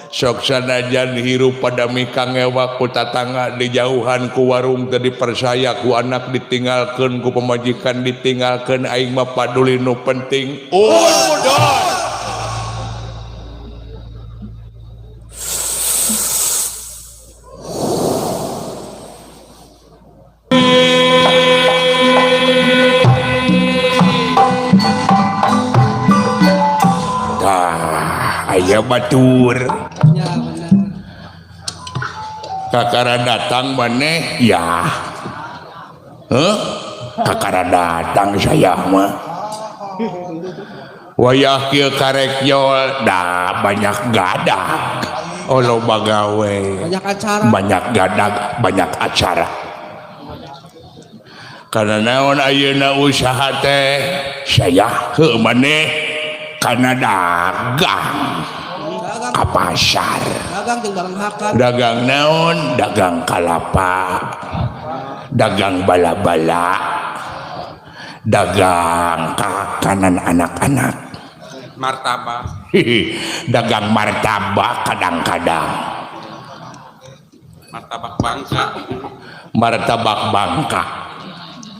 Sok sanajan hirup pada mikang ngewa ku tatangga dijauhan ku warung teu dipercaya ku anak ditinggalkeun ku pamajikan ditinggalkeun aing mah paduli nu penting udon. Tah, aya batur. Ya benar. Kakara datang maneh ya. Heh? Kakara datang saya mah. Wayah kieu karek jol da banyak gadag. Oh loba gawe. Banyak acara. Banyak gadag, banyak acara. Karena naon ayeuna usaha teh saya heuh maneh kana dagang Dagang, ka pasar. dagang jeung barang hakan. Dagang naon? Dagang kalapa, dagang bala-bala, dagang kakanan anak-anak, Martabak. Dagang martabak kadang-kadang, Martabak Bangka. Martabak Bangka.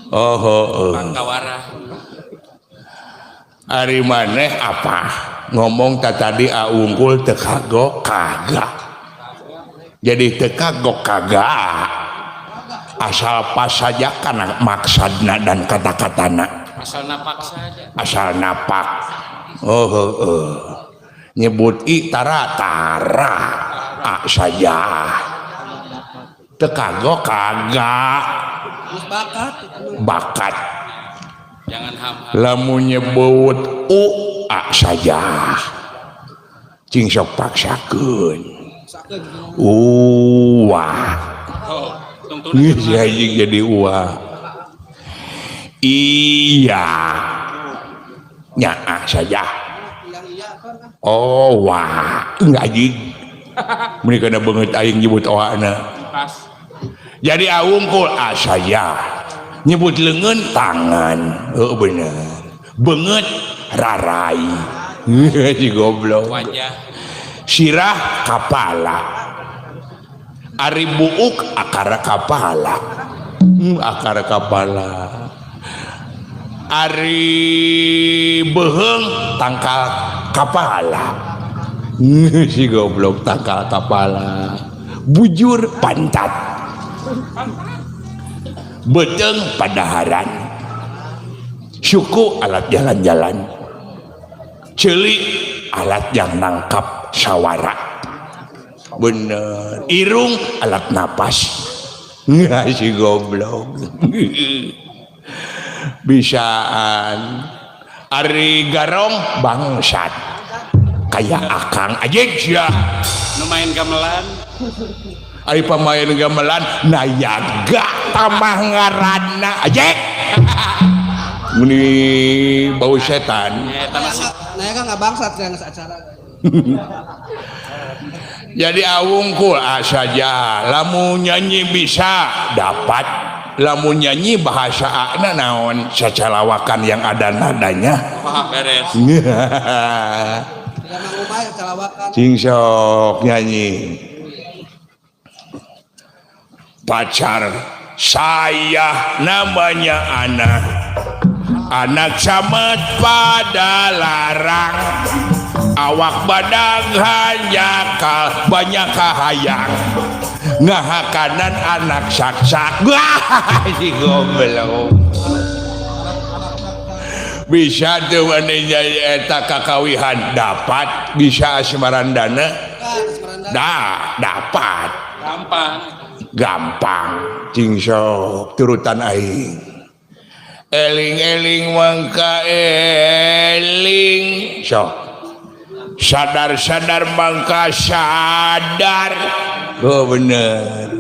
Oh, oh, oh. Bangkawara. Ari maneh apa? Ngomong tak tadi aungkul teu kagok kagak. Jadi teu kagok kagak. Asal pas saja kana maksadna dan kata-katana. Asal napak saja. Asal napak. Oh, oh, oh. Nyebut i tara tara a saja. Teu kagok kagak. Geus bakat itu. Bakat. Jangan ham-ham. Lamun nyebut u a saja. Cing sok paksakeun. Sakeun. Uwa. Oh, tungtuna. Geus anjing jadi uwa. Iya. Nyaah saja. Yang iya kan ah. Oh wah, enggak anjing. Meni kana beungeut aing nyebut oana. Pas. Jadi awungkul a saya. Nyebut leungeun tangan. Heuh bener. Beungeut rarai. Si goblok. Wajah. Sirah kapala. Ari buuk akara kapala. Akara kapala. Ari beuheung tangkal kapala. Si goblok tangkal kapala. Bujur pantat. Beuteung padaharan. Suku alat jalan-jalan. Ceuli alat yang nangkap sawara. Bener. Irung alat napas. Nggak si goblok. Bisaan. Ari garong bangsat. Kayak akang aja sia. Nu main gamelan. Ari pemain gamelan nayaga tambah ngaranna aja. Meni bau setan. Ya, eta masih. Nayaga nggak bangsat kan geus acara. Jadi awungkul a saja. Lamun nyanyi bisa dapat. Lamun nyanyi bahasa akna naon sacalawakan yang ada nadanya. Paham beres. Tidak Mang Ubay calawakan. Cing sok nyanyi. Pacar saya namanya Ana. Anak camat pada larang. Awak badag hanya kal banyak kahayang. Ngahakanan anak saksak. Wah, si goblok. Bisa tuh maneh nyanyi eta kakawihan dapat, bisa asmarandana da dapat. Gampang. Gampang. Cing sok turutan aing. Eling-eling mangka eling sok. Sadar-sadar mangka sadar. Oh bener.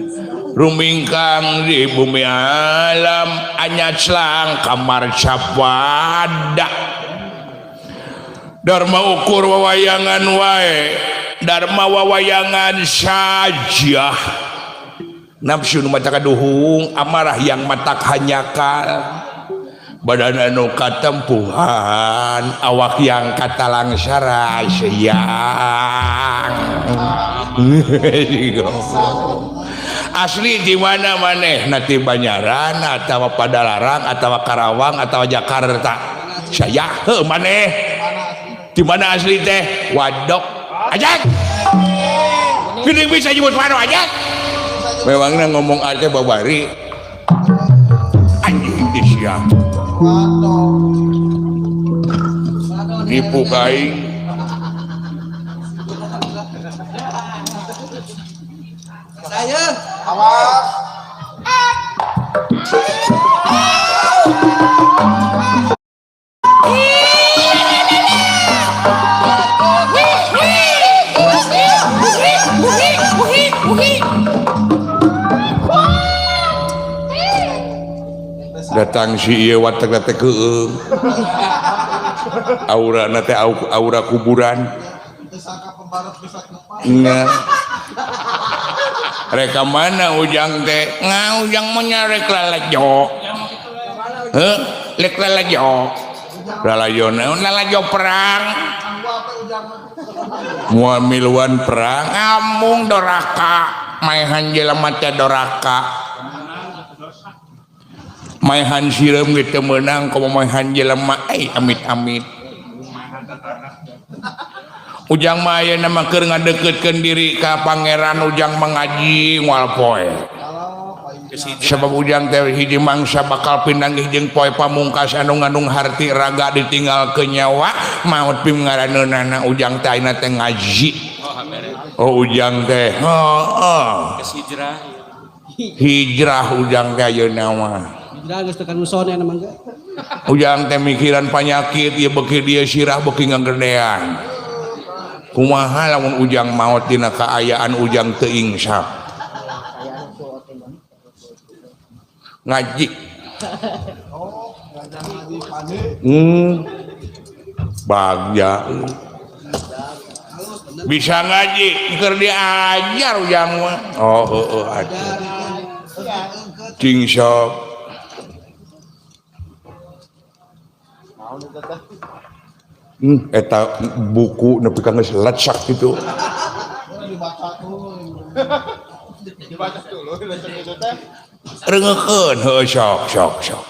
Rumingkang di bumi alam anyaclang kamar capada. Dharma ukur wawayangan wae, dharma wawayangan saja. Nafsu nu mata kaduhung, amarah yang matak hanyakal. Badan anu katempuhan, awak yang katalangsara siang. Asli di mana maneh? Nanti Banyaran atau Padalarang atau Karawang atau Jakarta. Saya heuh maneh. Di mana asli teh? Wadok. Ajak. Geuning bisa nyebut wadok ajak. Memangna ngomong aja babari. Anjing di sia. Nipu ka aing. Saya awas. Datang si ieu watek teh keueung. Aura na teh aura kuburan. Nya. Reka mana ujang teh? Nga ujang mah nyarek lalajo. Heuh, lek lalajo. Lalajo naon? Lalajo perang. Moal miluan perang, ngamung doraka. Maehan jelema teh doraka. Maehan sireum ge teu meunang komo maehan jelema ai amit-amit. Ujang mah ayeuna mah keur ngadeukeutkeun diri ka pangeran ujang mengaji moal poe. Sebab ujang teh hiji mangsa bakal pinanggih jeung poe pamungkas anu ngandung harti raga ditinggalkeun nyawa maot pimngaraneunana ujang teh ayeuna teh ngaji. Oh ujang teh heeh. Hijrah ujang teh ayeuna mah. Hijrah geus tekan musone mah ge. Ujang teh mikiran panyakit ieu beuki dieu sirah beuki ngagedean. Kumaha lamun ujang maot dina kaayaan ujang teu insaf. Ngaji. Bagja. Bisa ngaji keur diajar ujang mah. Oh heueuh atuh. Cing sok. Eta buku nepi ka geus lecek kitu. Dibaca dulu lecek itu teh. Reungeukeun heueuh sok sok sok.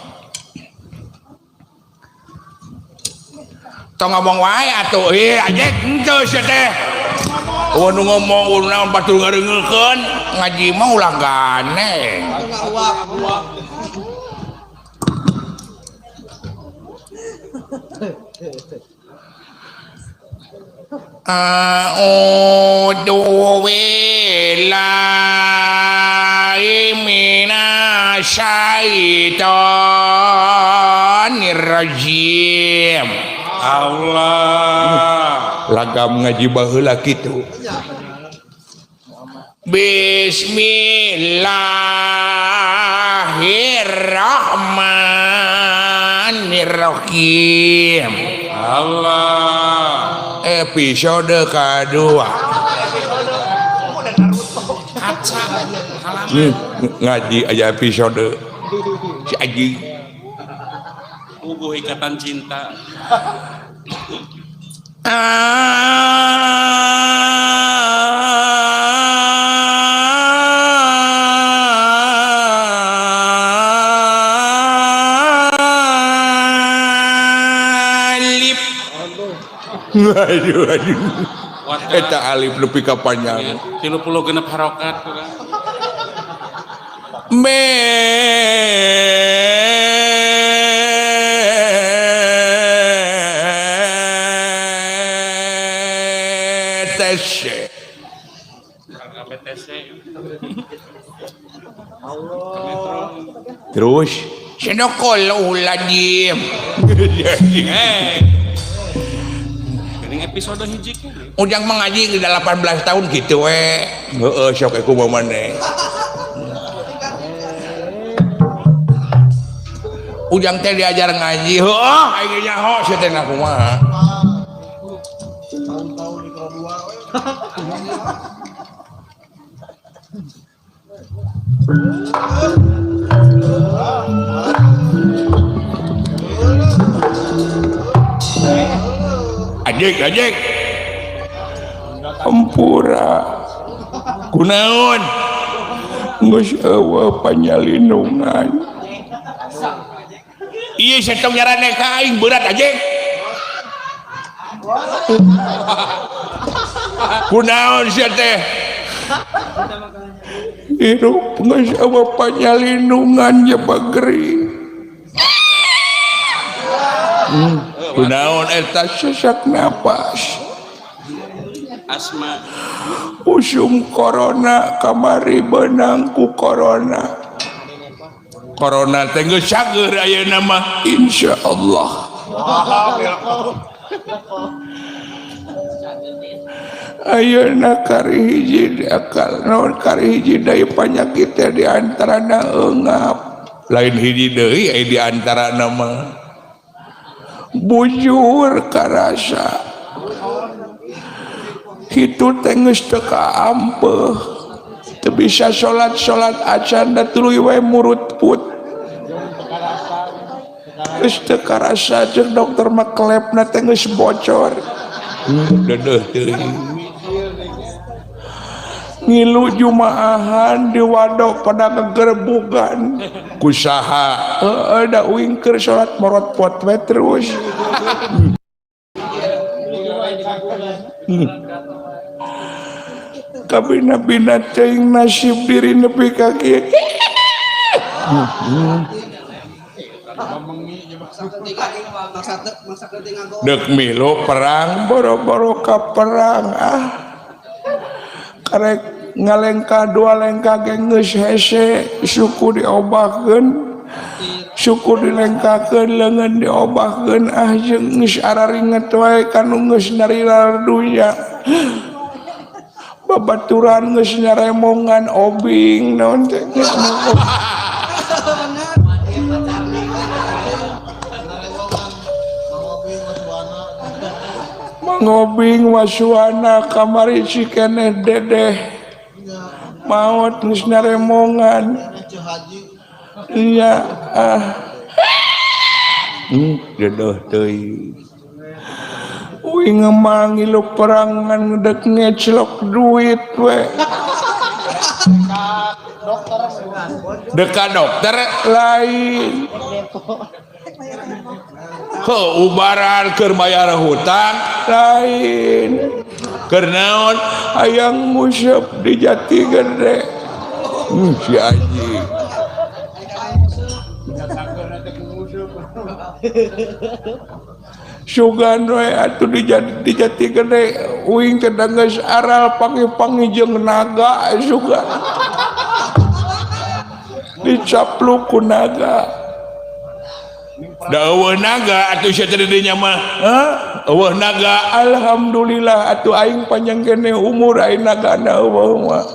Tong ngomong wae atuh ieu ajek henteu sia teh. Eueuh nu ngomong eueuh naon batur ngareungeukeun ngaji mah ulah ganeng. A'udzu billahi minasyaitonir rajim. Allah. Lagam ngaji baheula kitu. Bismillahirrahmanirrahim. Allah. Episode kedua. Ngaji aja episode. Si Aji. Ubuh ikatan cinta. Alif. Aduh, aduh. Eta alif nepi ka panjang. 36 harokat kurang. B T C. BTC. Terus Sadaqallahul azim. Geuning episode hiji ke. Ujang mengaji udah 18 tahun gitu we. Heeh sok aku mau maneh. Ujang teh diajar ngaji, heuh aing nyaho sia teh kumaha. Tahun-tahun di kedua we. Ajek, ajek. Ampura. Kunaon geus eueuh panyalindungan. Ieu setong nyarane ka aing berat aja. Kunaon sia teh? Hirup geus eueuh panyalindungan je bageri. Kunaon eta sesak napas. Asma. Usum corona kamari beunang ku corona. Corona teh geus cager ayeuna mah insyaallah. Ayeuna kari hiji akal naon kari hiji deui panyakit teh di antarana eungap. Lain hiji deui aya di antarana mah. Bujur karasa. Kitu teh geus teu kaampeuh. Teu bisa salat-salat acan da tuluy we murut put. Geus teu karasa jeung dokter mah klepna teh geus bocor. Dedeuh teuing. Ngilu jumaahan di wadok pada kegerbugan. Ku saha? Heeh da uing keur salat morot pot we terus. Kabina-bina teuing nasib diri nepi ka kieu. Dek milu perang boro-boro ka perang ah. Karek ngalengkah dua lengkah ge geus hese suku diobahkeun. Suku dilengkahkeun leungeun diobahkeun ah jeung geus araringet wae kanu geus narilar dunya. Babaturan geus nyaremongan obing naon teh geus mangobing wasuana kamari si keneh dedeh maot geus nyaremongan nya ah dedeh teuing uing ngilu perangan dek ngeclok duit we deka dokter lain heuh ubaran keur bayar hutang lain keur naon hayang nguseup di Jati Gede si anjing sugan we atuh di Jati Gede uing teh geus aral panggih-panggih jeung naga sugan dicapluk ku naga da eueuh naga atuh sia teh dinya mah heuh eueuh naga alhamdulillah atuh aing panjang keneh umur aing nagana eueuh mah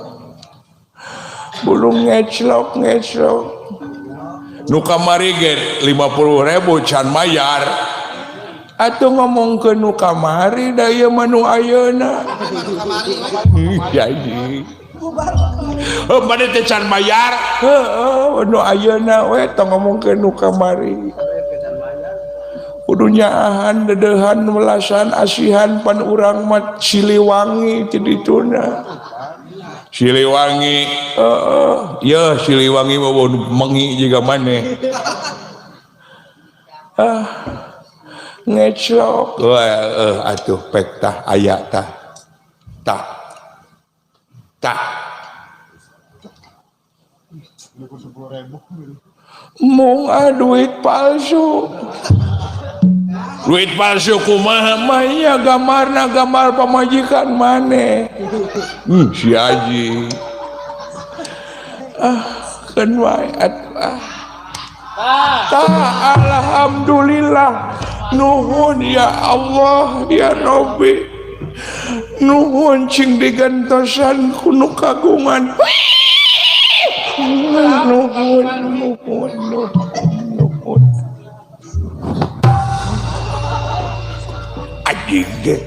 bulung ngeclok ngeclok nu kamari ge 50.000 can mayar atuh ngomongkeun nu kamari da ieu mah nu ayeuna jadi heuh bade teh can bayar heuh nu ayeuna we tong ngomongkeun nu kamari kudu nyaahan dedehan welasan asihan pan urang mah Siliwangi ti dituna Siliwangi heeh yeuh Siliwangi mah mengi jiga maneh ah ngeclok atuh pek tah aya tah tah tah mung duit palsu duit palsu kumaha mah nya gambarna gambar pamajikan maneh si Haji ah keun wae atuh ah tah alhamdulillah nuhun ya Allah ya Rabbi nuhun cing digantosan ku nu kagungan nuhun nuhun nuhun anjing ge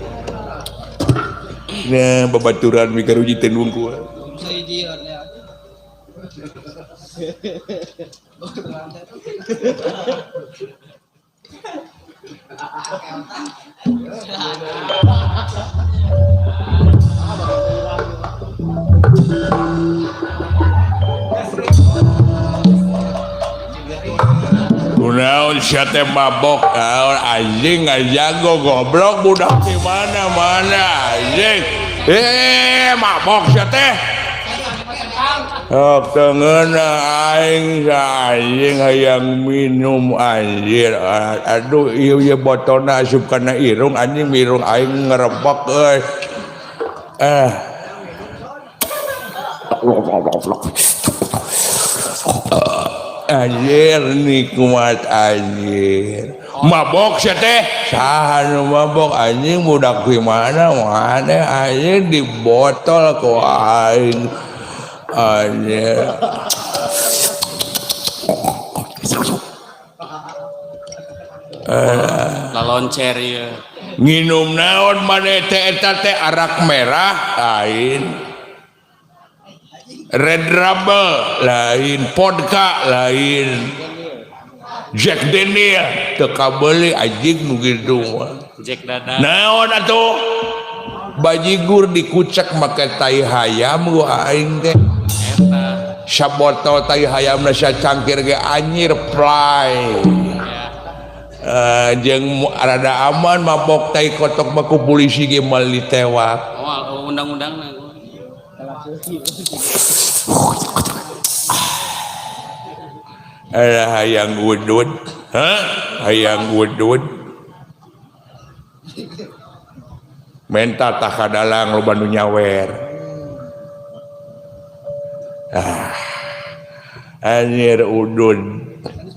nah babaturan mikaruji teh wungkul Kunaon sia teh mabok naon anjing ngajago goblok budak di mana-mana anjing. Mabok sia teh. Oh, tengeuna aing anjing hayang minum anjir. Aduh ieu ieu botolna asup kana irung anjing mirung aing ngerebek euy. Anjir nikmat anjir. Mabok sia teh. Saha nu mabok anjing budak di mana mana anjing di botol ku aing. Anjir. Laloncer ieu. Nginum naon maneh teh eta teh arak merah lain. Red Rebel lain, vodka lain, Jack Daniel teu kabeuli anjing nu kitu mah. Jack Dada. Naon atuh? Bajigur dikucek make tai hayam ku aing teh. Eta. Sabotol tai hayamna sacangkir ge anjir play. Jeung rada aman mabok tai kotok mah ku polisi ge moal ditewak. Moal undang-undangna. Hayang udud, hah? Hayang udud. Menta tah kadalang loba nu nyawer. Ah. Anjir udud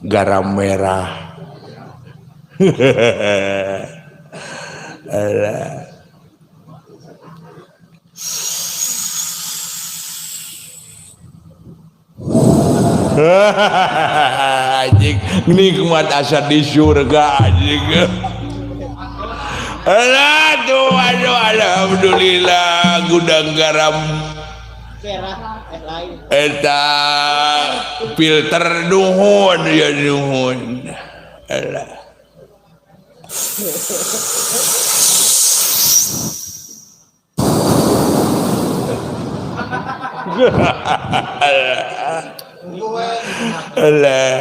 garam merah. Alah. Anjing nikmat asa di surga anjing. Aduh aduh alhamdulillah gudang garam eta filter nuhun ya nuhun. Alah. Alah.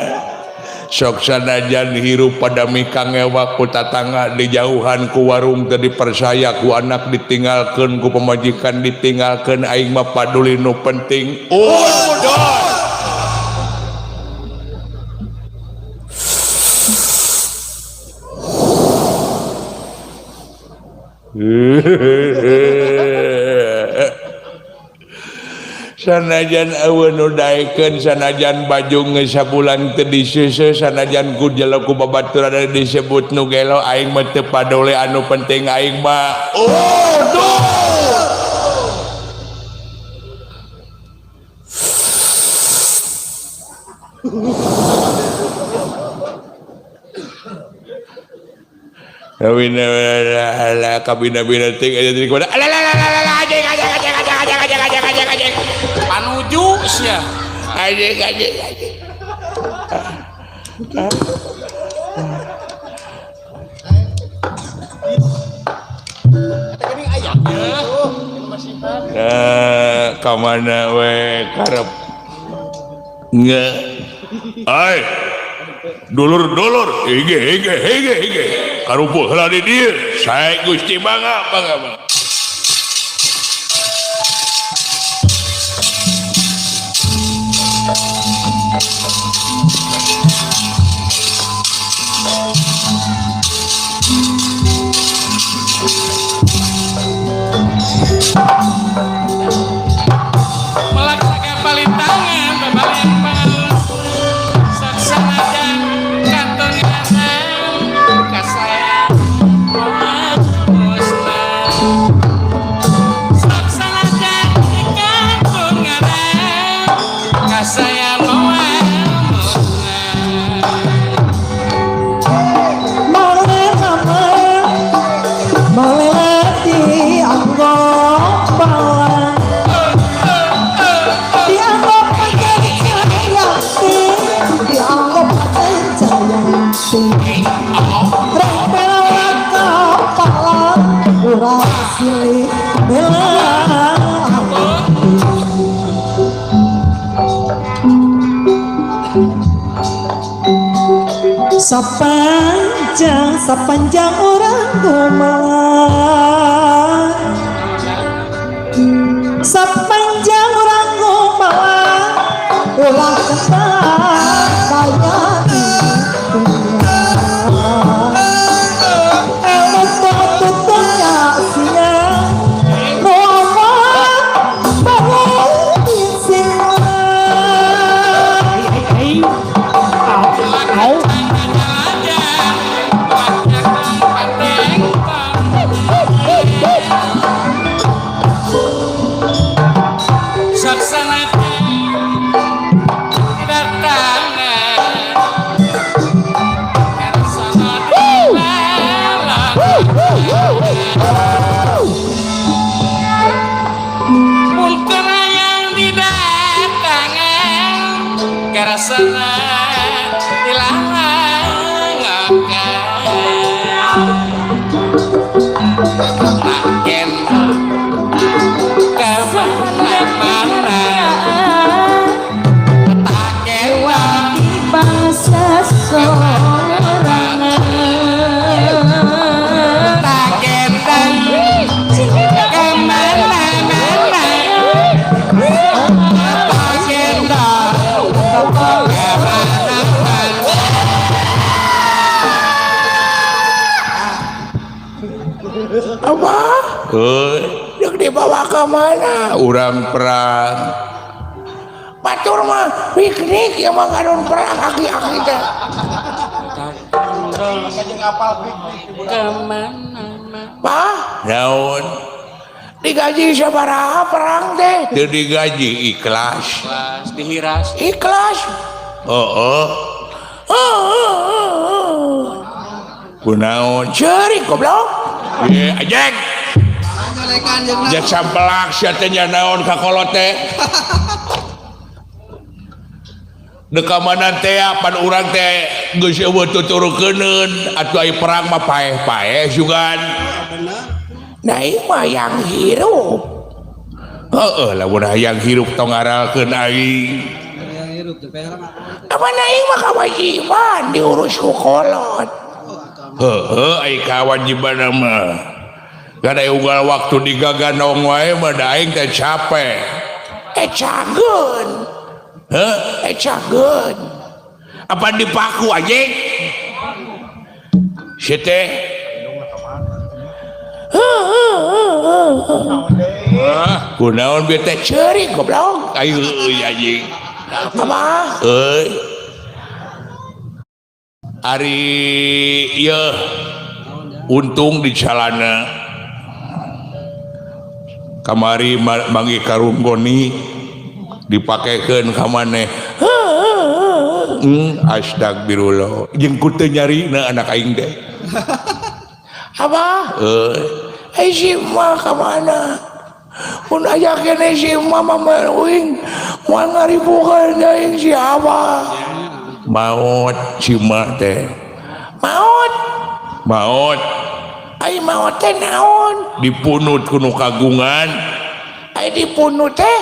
Sok sanajan hirup pada mikang ewak ku tatangga dijauhan ku warung teu dipercaya ku anak ditinggalkeun ku pamajikan ditinggalkeun aing mah paduli nu penting udud. Sanajan eueun nu daekeun sanajan baju geus sabulan teu diseuseuh sanajan ku jelo ku babaturan disebut nu gelo aing mah teu padole anu penting aing mah udud. Kabina kabina ting aja jadi kepada ala ala ala ala anjing anjing anjing anjing anjing anjing anjing anjing panuju sia anjing anjing anjing. Ka mana we karep nge ai dulur-dulur hige hige hige hige karumpul heula di dieu sae Gusti mangga mangga mangga. Melaksanakan palintangan babalempang saksanajan katonganan kasaya musnah. Sapanjang sapanjang urang gumawa, sapanjang urang gumawa, ulah kentang kaya dunia. Emot tututnya sia, nu amat bangun sila. Saksana kedatangan Kersana dilalang Muntera yang didatangan Kersana dilalang Tak gendong kemana-mana Tak gendong Bangsa sorangan. Tak gendong kemana-mana Tak gendong kemana-mana. Apa? Heuh, deuk dibawa ke mana? Urang perang. Batur mah piknik ya mah ngadon perang aki-aki teh. Kemana-mana. Pak, naon? Digaji sabaraha perang teh? Teu digaji ikhlas. Ikhlas dihiras. Ikhlas. Heeh. Heeh. Kunaon? Ceurik goblok. Ye, ajeng. Lekan jeung Jak sampelak sia teh nya naon ka kolot teh. Deka mana teh pan urang teh geus eueuh tuturukeuneun atuh ai perang mah paeh-paeh sugan. Bener. Nah ieu mah yang hirup. Heeh, lamun hayang hirup tong ngaralkeun aing. Yang hirup teh perang apa teh. Apa aing mah kawajiban diurus ku kolot. Heeh, ai kawajiban mah. Kada unggal waktu digaganong wae mah da aing teh capek. Ecageun. Heuh, ecageun. Apa dipaku anjing? Si teh. Ah, kunaon bieu teh ceurik goblok. Ayo euy anjing. Apa? Euy. Ari ieu untung di calana. Kamari manggih karunggoni dipakekeun ka maneh. Astagfirullah. Jeung ku teu nyarina anak aing teh. Apa? Euy. Ai si mah ka mana? Mun aya keneh si mah mah uing moal ngaribukeun aing si Abah. Maot si mah teh. Maot. Maot. Ai maot teh naon? Dipunut ku nu kagungan. Ai dipunut teh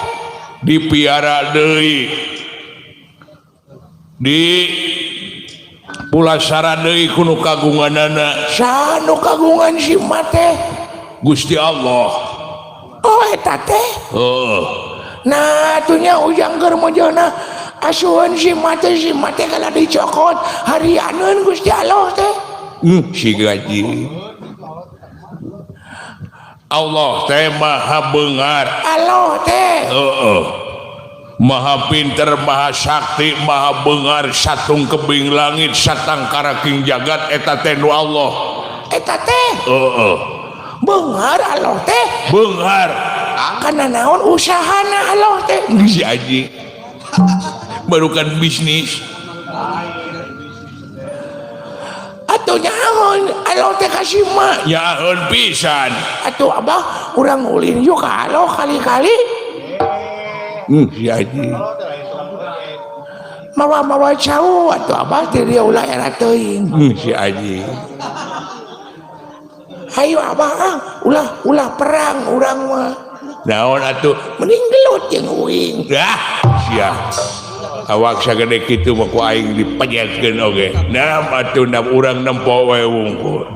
dipiara deui. Di pulasara deui ku nu kagunganana. Saha nu kagungan si mah teh? Gusti Allah. Oh eta teh? Heeh. Nah atunya ujang keur mojona asuhan si mah teh kana dicokot harianeun Gusti Allah teh. Si gaji. Allah teh maha beungar. Allah teh. Heeh. Maha pinter, maha sakti, maha beungar satung kebing langit satangkaraking jagat eta teh nu Allah. Eta teh. Heeh. Beungar Allah teh. Beungar. Kana naon usahana Allah teh? Si aji. Barukan bisnis. Atuh nyaon Allah teh kasih mah. Nyaon pisan. Atuh abah urang ulin yuk ka Allah kali-kali. Si aji. Mawa-mawa cau atuh abah teh dia ulah era teuing. Si aji. Hayu abah ah, ulah ulah perang urang mah. Naon atuh mending gelut jeung uing. Dah sia. Awak sagede kitu mah ku aing dipenyetkeun oge. Nah atuh urang nempo we wungkul.